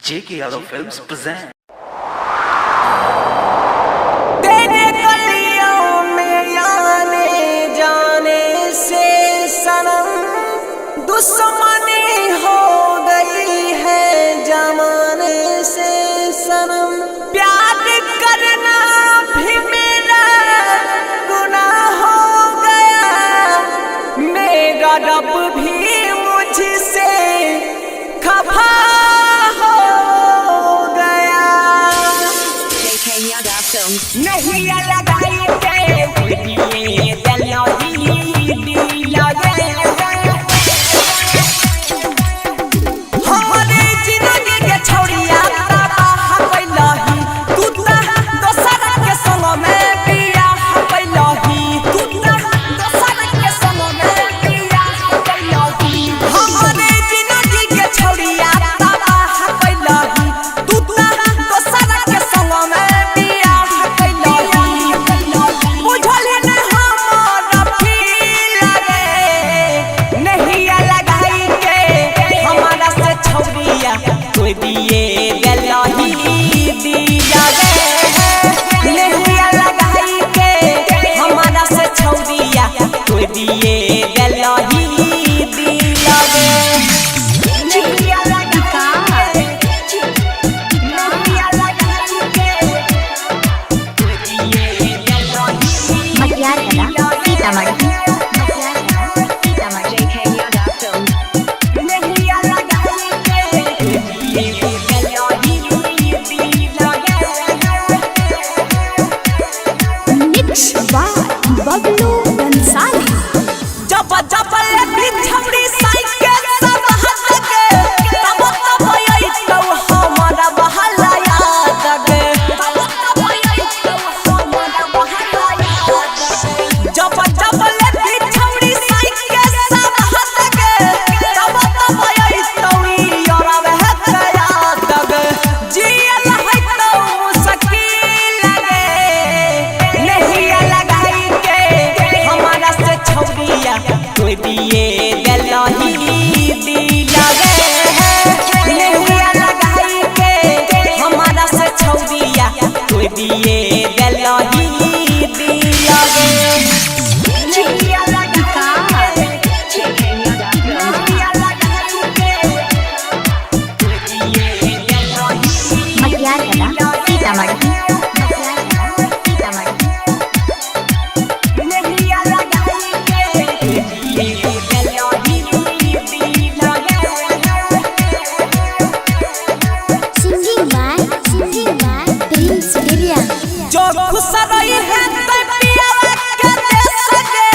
JK Yadav Films present. तेरे गलियों में आने जाने से सनम दुश्मनी हो गई है जमाने से सनम। प्यार करना भी मेरा गुनाह हो गया, मेरा रब भी मुझसे खफा हो गया। JK Yadav Films. नहीं लगाई के दिए दिलही लगे हमारे जिंदगी के छौड़िया तबाह कैलही तू त दोसर के संग में बियाह कैलही तू त दोसर के संग में बियाह कैलही। हमारे जिंदगी के छौड़िया तबाह कैलही तू त दोसर के संग में बियाह कैलही। बुझल न हमर फील रे नहिया लगाई के हमारा से छौड़िया कोई दिए दिलही दिया रे। नहिया लगाई के हमारा से छौड़िया कोई दिए दिलही दिया रे। नहिया लगाई के, नहिया लगाई के, कोई दिए दिलही। Madhyarkada, Sitamarhi. Madhyarkada, Sitamarhi. JK Yadav Films. नहिया लगाई के दिलही दिया रे। Mix by Bablu Ansari. जब जब लेती छौड़ी साइकिल सब हद के तब तब अइतौ हमरा बहला याद गे। तब तब अइतौ हमरा बहला याद गे। जब जब लेती छौड़ी साइकिल सब हद के तब तब अइतौ यारब है याद गे। जियल हइतौ मुश्किल गे नहिया लगाई के हमारा से छौड़िया कोई दिए दिलही दिला गे। नहिया लगाई के हमारा से छौड़िया कोई दिए दिलही दिला गे। नहिया लगाई के, JK Yadav Films. नहिया लगाई के, कोई दिए दिलही। Madhyarkada, Sitamarhi. Madhyarkada, Sitamarhi. नहिया लगाई के दिलही दिला गे। Singing by Prince Piriya. जो खुश रही है ते पियावा के दे सके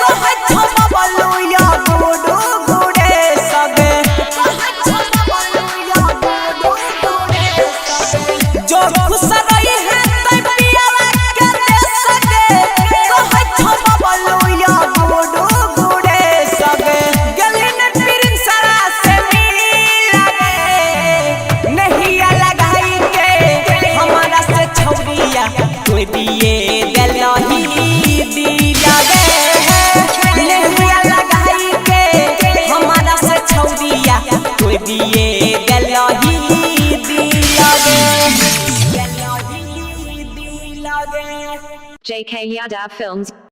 कहै छम बलुया गुडू गुडे सगे। कहै छम बलुया गुडू गुडे सगे। जो खुश रही है ते पियावा के दे सके कहै छम बलुया गुडू गुडे सगे। गली में प्रिंसरा से मिल रे नहिया लगाई के हमारा से छौड़िया कोई दिए दिलही दिला गे। नहिया लगाई के हमारा से छौड़िया कोई दिए दिलही दिला गे। दिलही दिला गे। JK Yadav Films.